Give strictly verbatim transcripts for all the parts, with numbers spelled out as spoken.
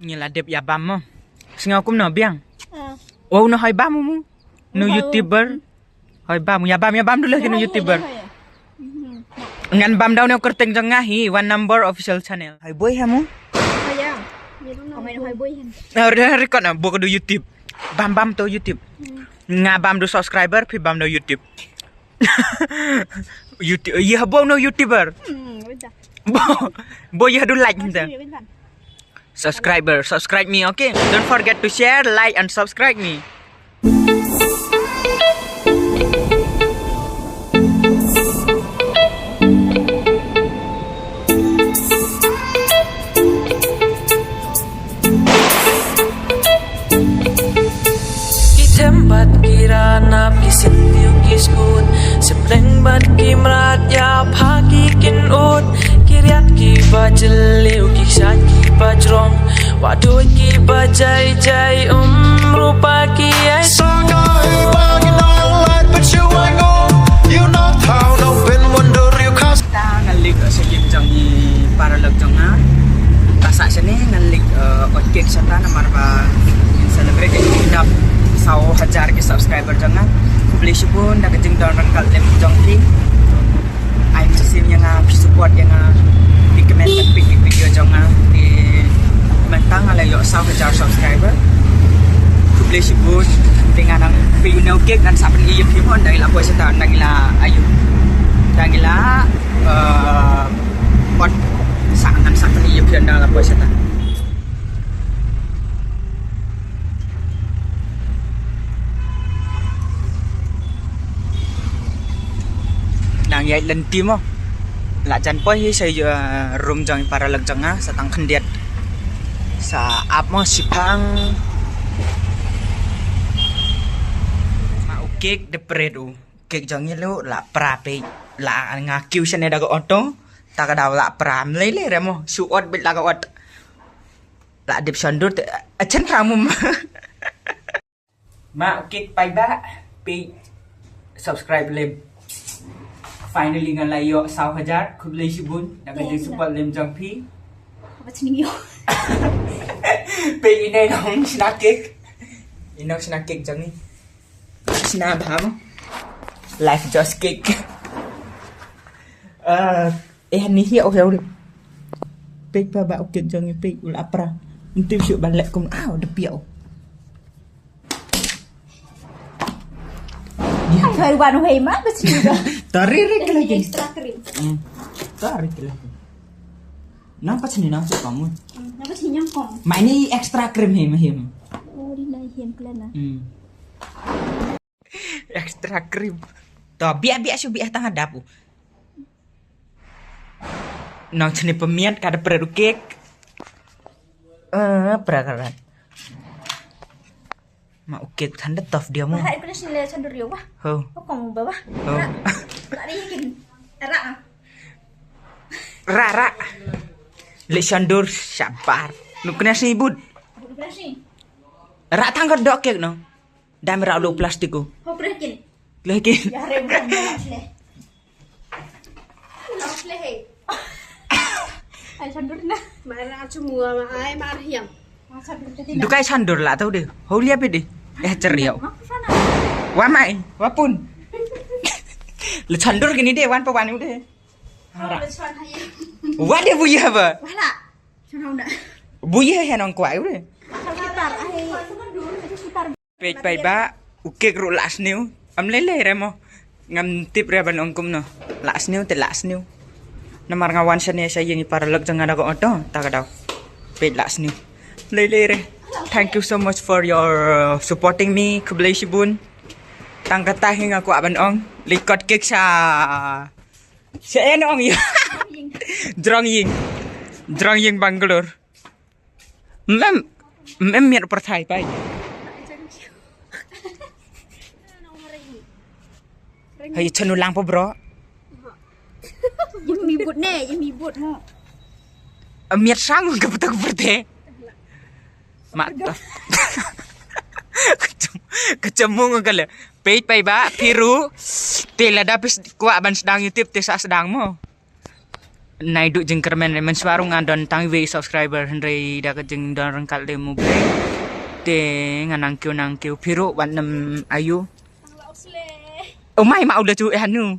Ngi la dep ïa bam mo. Sngew kumno biang? Ah. Oh, no hoi bam mo. No hoi YouTuber. Hoi bam, ïa bam, ïa bam dulu ki no YouTuber. Hoi, hoi. Mhm. Ngan bam da u nongkyrteng jong nga hi, One Number Official Channel. Hoi boi ha mo. Hoi ïa. Ïa bam na hoi boi hen. Record na bo ka du YouTube. Bam bam to YouTube. Hmm. Nga bam du subscriber, phi bam da u YouTube. YouTube, ïa bo no YouTuber. Hmm, betul. Bo, bo ïa du like nda. Betul, betul. Subscriber, subscribe me, okay? Don't forget to share, like, and subscribe me. Ki them bad ki ranap, ki siew ki skun, symleng bad ki mrad, ïa pha ki kynut, ki riat ki ba jylliew, ki shait ki ba jrong. Wah doi ki ba jai jai, um rupa ki ai. Sa ka i ba ki nong lait, but you I go. You know how no bin wonder you cast. Ta ngan leit, uh, sa ïing jong i paralok jong nga. Ta sa shane ngan leit, uh, ot cake shata namar ba ngin celebrate ïa ki dap saw hajar ki subscriber jong nga. Khublei shibun da ka jingdon ryngkat lem jong phi. Ai phi shisien ïa nga, phi support ïa nga, phi comment, phi like video jong nga, phi comment, nga la ïoh saw hajar subscriber. Khublei shibun. Te nga nang phi ïa u cake ngan sa pyni ïa phi mo, nang ïa la poi shata, nang ïa la ayu, nang ïa la, eh, pot sa ngan sa pyni ïa phi nang la poi shata. Nang ïaid lynti mo. La jan poi hi sa, eh, room jong i paralok jong nga, sa tang khyndiat. Sa ap mo shipang. Ma u cake de pret u. Cake jong i lu la pra peit. La nga kiew shane da ka auto. Ta ka daw la pra mlei le re mo. Shu ot beit la ka ot. La dep shon dur te. Achan ka mum. Ma u cake paidbah, phi subscribe lem. Finally nga la ïoh saw hajar, khublei shibun da ka jingsupport lem jong phi. Haba chning ïoh. Phi ine nong shna cake. Ine nong shna cake jong i. Shna bha mo. Life just cake. Ah, eh ni hi oh ya. Phi paidbah u cake jong i phi u la pra. Nti shu ban leh kum ah de phi oh. Ai, hoi wan hoi ma, ba chini ba. Tari ri kila kin. Extra cream. Hmm. Tari kila kin. Nang pa chini nang chukam. Hmm, nang pa chini nang kong. Ma ini extra cream him him. Oh, di nai him kila na. Hmm. Extra cream. To biak biak shu biak tang hadap u. Nang chini pemiat kada pret u cake. Eh, pra karat. Ma u cake than da tough dia mo. Hai kena sini le chandur yo wah. Ho. Kong ba wah. Ho. Ra. Ra ni kin. Ra. Ra ra. Le chandur shabar. Nu kena sini bud. Bud kena sini. Ra tang ka dok cake no. Dam ra lo plastik ko. Ho prekin. Lekin. Ya re bukan dalam sini. Ai chandur na. Ma ra chu mua ma ai ma hiam. Dukai chandur la tau de. Hau liap de. Eh, ceria. Wa mai, wa pun. Le chandur kini de, wan pa wan de. Wa de buya ba. Wala. Chandur na. Buya he nong kwai de. Kitar ai. Kitar. Peit paidbah, u cake ruh la sniew. Am lei lei re mo. Ngam tip re ban ong kumno. La sniew te la sniew. Namar nga wan shane sha ïing i paralok jong nga da ka auto, ta ka daw. Peit la sniew. Lei lei re. Thank you so much for your, uh, supporting me. Khublei shibun. Tang kata hi nga kwah ban ong. Leit kot cake sha. Sha en ong ïa. Jrong ïing. Jrong ïing Bangalore. Mem, mem miat pyrthai pai. Hai chanu lang po bro. Yemi but ne, yemi but mo. Miat sang ka putak pyrthai. Mat. Kachamung ka le. Peit paidbah, phi ruh. Te lada phi kwah ban sdang YouTube te sa sdang mo. Nai du jingkyrmen re, mynshuwa ruh nga don tang iwei subscriber, hynrei da ka jingdon ryngkat lem U Blei. Te nga nang kiew nang kiew, phi ruh wat nym ayu. Oh mai, ma u la ju eh hanu.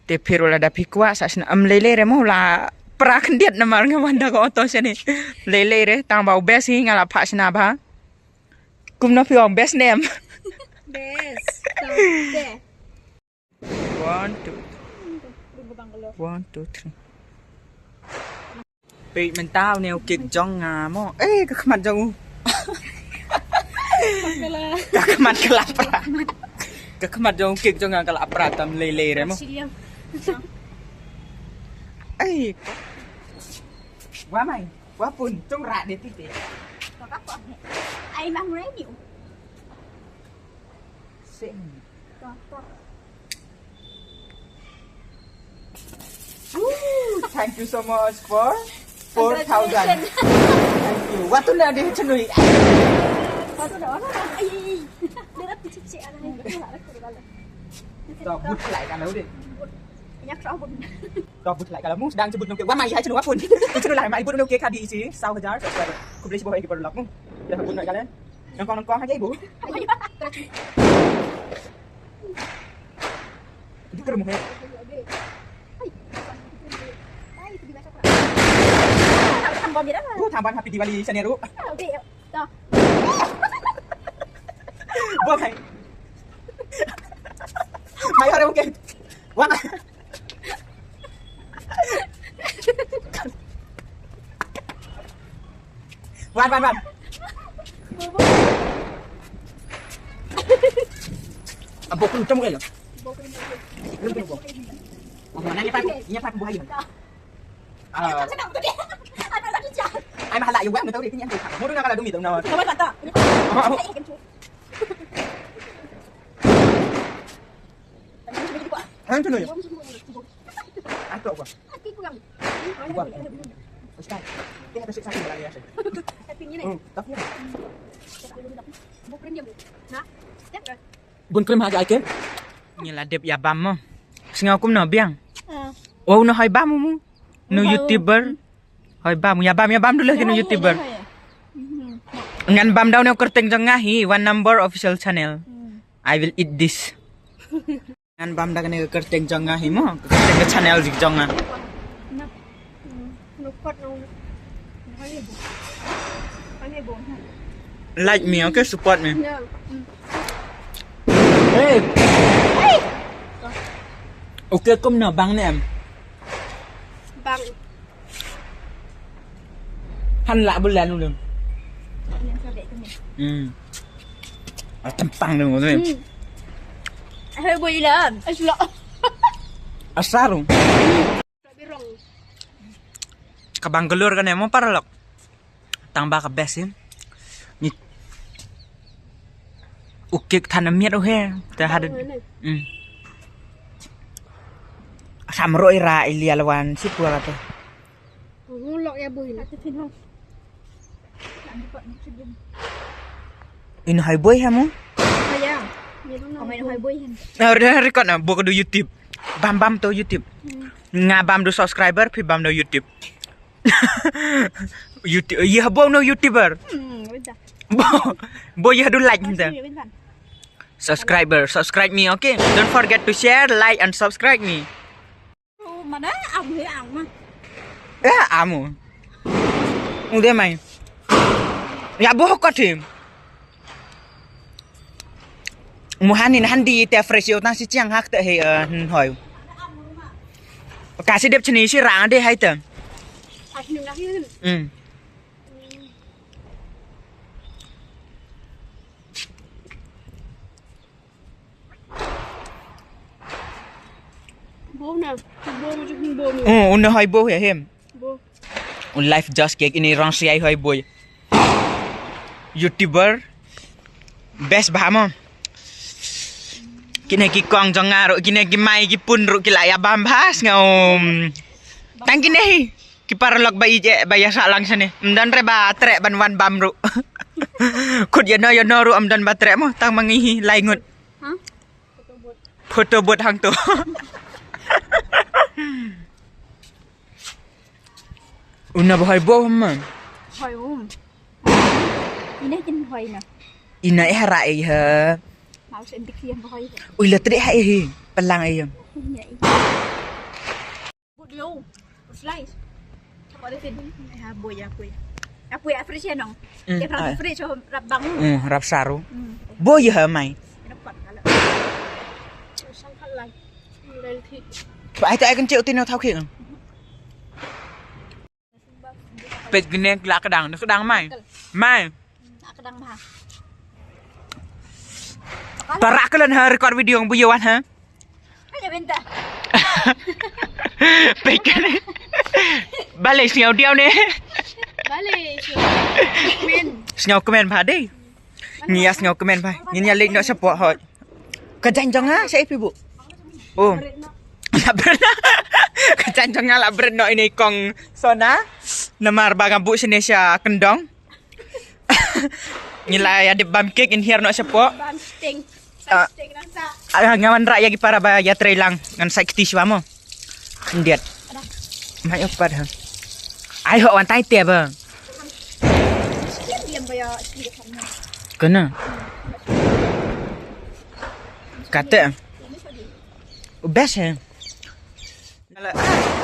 Te phi ruh lada phi kwah sa sngewbha, ym lei lei re mo, la pra khyndiat namar nga wan da ka auto shane. Lei lei re, tang ba u best hi nga la phah shna bha. Kumno phi ong best ne em? Best. Tang te. One, two, three. One, two, three. Peit mynta une u kik jong nga mo. Eh, ka khmat jong u. Ka khmat ka la pra. Ka khmat jong u kik jong nga ka la pra tam lei lei re mo. Ai. Wa mai, wa pun, tung ra de ti te. Ai mang re ni. Sing. Ooh, thank you so much for four thousand. Thank you. Wa tu na de chenui. Wa tu na, wa tu na. Ai, ai, ai. Dia dah picit-picit, ah, ni. Tak but lai kan, udah. Nya, kerah pun. Ka bud lai ka la mu, sdang jubut nongke. Wa mai hai chanu wa pun. Chanu lai mai bud nongke ka di isi saw hajar subscriber. Khublei shibun ïa ki paralok mu. Ïa ka bud nongke ka le. Nongkong nongkong ha jai bu. Di ker mu he. Oh, thambam happy Diwali shane ruh. Bye. Mai hore mungkin. Wan. Wan, wan, wan. Abok pun temu kaya. Belum temu. Oh, mana ni pat? Ini pat buah ini. Ah. Ai mahala yung wang na tawri kini ang. Mo na kala dumi daw na. Tama, tama. Ang tuloy. Ato ko. Ako. Ustaz. Kaya kasi sa akin wala niya siya. Hmm, tapi. Bun krim ha ka aiken. Ngi la dep ïa bam mo. Sngew kumno biang. Wow, no hoi bam mo. No YouTuber. Hoi bam, ïa bam, ïa bam dulu ki no YouTuber. Ngan bam daw ne kyrteng jong nga hi, One Number Official Channel. I will eat this. Ngan bam da kane ka kyrteng jong nga hi mo, ka kyrteng ka channel jik jong nga. Like me, okay, support me. Hey. Okay, kumno bang ne em? Bang. Han la bulan ulun. Hmm. Ah, tempang dong ulun. Ahai boy lam. Asla. Asarung. Ka bang gelur kan emo paralok. Tang ba ka best in. Ni. U kik than miat u he. Te hadat. Hmm. Samro ira ilia lawan si pura te. Ngulok ya boy na te pin ho. In hai boy ha mo? Aya. Ni dong na hai boy han. Na record na bo ko do YouTube. Bam bam to YouTube. Nga bam do subscriber phi bam do YouTube. YouTube, ïa bo no YouTuber. Hmm, wait. Bo, bo ïa do like nda. Subscriber, subscribe me, okay? Don't forget to share, like and subscribe me. Mana am he ang ma. Eh, amu. Udah mai. Ya bo ko tim. Muhanin handi te fresh yo tang si chiang hak te he, eh, hoi. Kasi dep chini si rang de hai te. Hmm. Bo na, bo mo jung bo mo. Oh, una hai bo he hem. Bo. Un life just kek ini rong siai hoi boy. YouTuber best bah mo. Kine ki kong jong nga ruh, kine ki mai ki pun ruh ki la ïa bam bha sngew. Tang kine hi ki paralok ba ije ba ïa sa lang sene. Mdan re ba treh ban wan bam ruh. Kut ïa no ïa no ruh mdan ba treh mo tang mangi hi lai ngut. Photo booth hang tu. Una ba hoi bo ma. Hoi um. Ina kin hoi na. Ina eh hara eh ha. Mau sen dik siam ba hoi. Ui la trik ha eh. Pelang eh. Ina eh. Bud yo. Slice. Apa ada feeding? Ha boy ya boy. Apa ya fresh ya nong. Mm, eh, rap ah. Fresh so rap bang. Mm, rap saru. Mm. Boy ya mai. Rap kan kala. Sang kala. Lel thi. Ba ai ta ai kan cek utin no thau khik. Pet gnek la kedang, kedang mai. Mai. Kedang mai. Para kelen ha record video bu yawan ha. Hanya benta. Pet gnek. Balik singau diau ne. Balik. Men. Singau kemen ba dei. Ngi ïa sngewkmen bha. Ngin ïa leit noh shapoh hoi. Ka jaiñ jong nga sha ipi bu? Oh. La bret noh. Ka jaiñ jong nga la bret noh ine i kong Sona. Namar ba nga buh shane sha kyndong. Ngi la ïa dep bam kek, ngin hiar noh shapoh. Bam sting. Ah, nga wanrah ïa ki para ba ïatrei lang ngan sa kti shuwa mo. Khyndiat. Mai ïoh pat ha. Ai ho wan tai te ba. Kena. Kata. Best he. La,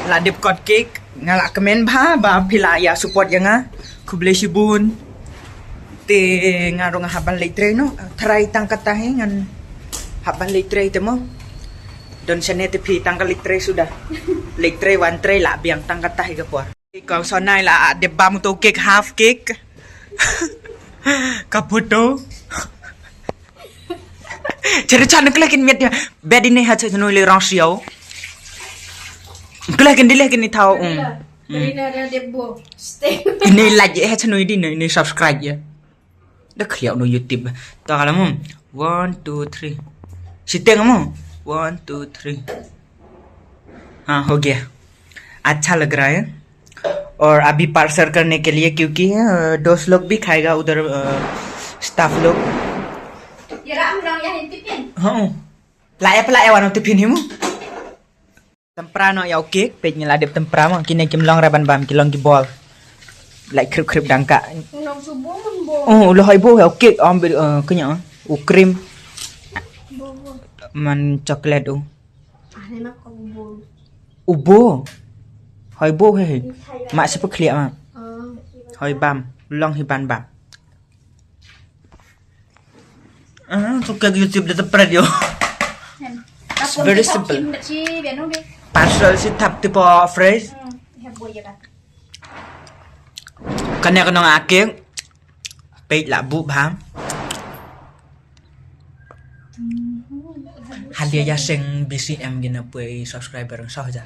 la dep kot kek, nga la kmen bha ba phi la ïa support ïa nga. Khublei shibun. Te nga ruh nga hap ban leit trei noh. Tharai tang kata hi ngan hap ban leit trei te mo. Don shane te phi tang ka leit trei suda. Leit trei wan trei la biang tang kata hi ka por. Kong Sonai la dep bam to kek half kek. Ka photo. Chere chan kle kin miet ya. Bed ini ha chan nui le rong siau. Kle kin dile kin ni thau. Um. Ina ada dep bo. Stay. Ini like ya ha chan nui di ini subscribe ya. Da khliau no YouTube. To kala mo. One, two, three. Siteng mo. One, two, three. हाँ, हो गया। अच्छा लग रहा है। और अभी पार्सल करने के लिए, क्योंकि, अ, दोस्त लोग भी खाएगा उधर, अ, स्टाफ लोग। Ïa ram rong ïa hin tiffin. Hooh. La ïa pla ïa wan tiffin hi mo. Tempra noh ïa u kek, peit ngi la dep tempra mo. Kine kim long ra ban bam, ki long ki bol. Lai khrip khrip dang ka. Nong subu mun bo. Oh, u la hoi bo ïa u kek, am bi, eh, kenya, eh, u cream. Bo, bo. Man chocolate u. Ah, ne mak ko bo. U bo. Hoi bo he he. Mak siapa khliak mak. Oh. Hoi bam, long hi ban bam. Ah, suka YouTube dia tepret yo. It's very simple. Parcel si thap tipo fresh. Kane ka nong ake. Peit la bu bha. Halia ya seng B C M gina pui subscriber so ja.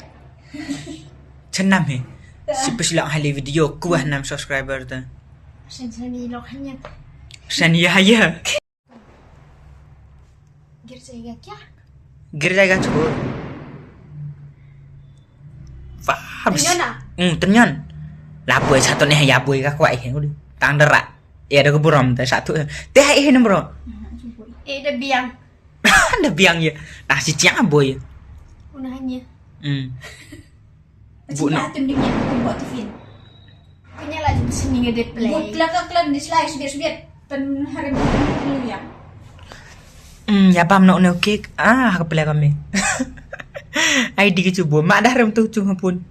Chenam he. Si pesilak hali video kuah nam subscriber ta. Sen sen ni lok hanya. Sen ya ya. Gir jayega kya? Gir jayega chhod. Wah, habis. Tynyon ah? Hmm, tynyon. La boi satu ne ya boi ka kwai he. Tang dara. Ya da ka burom ta satu. Te hai he nombor. Eh, da biang. Da biang ya. Nah, si chiang boi. Una hanya. Hmm. Bu no. Atin ding ïa buh tiffin. Kanya la jin sini ngede play. Buh la ka klan di slice biet biet. Pen hari bu ya. Hmm, ya bam no ne kek. Ah, ka play kami. Ai di ke cubu. Mak dah rem tu cung hapun.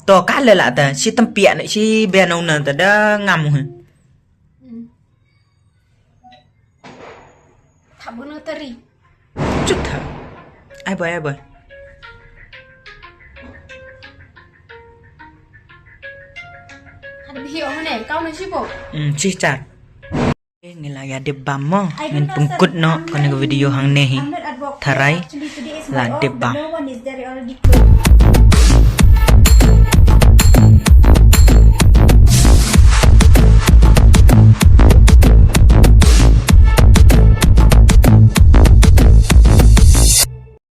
To kala la ta si tempiak ne si bia no na ta da ngamu he. Hmm. Tha bu na tari. Chut tha. Ai boy, ai boy. Hada bihi oh ne, kau na shibo. Hmm, chih char. Ngi la ïa dep bam mo. Ngin pynkut noh kane ka video hangne hi. Tharai la dep bam.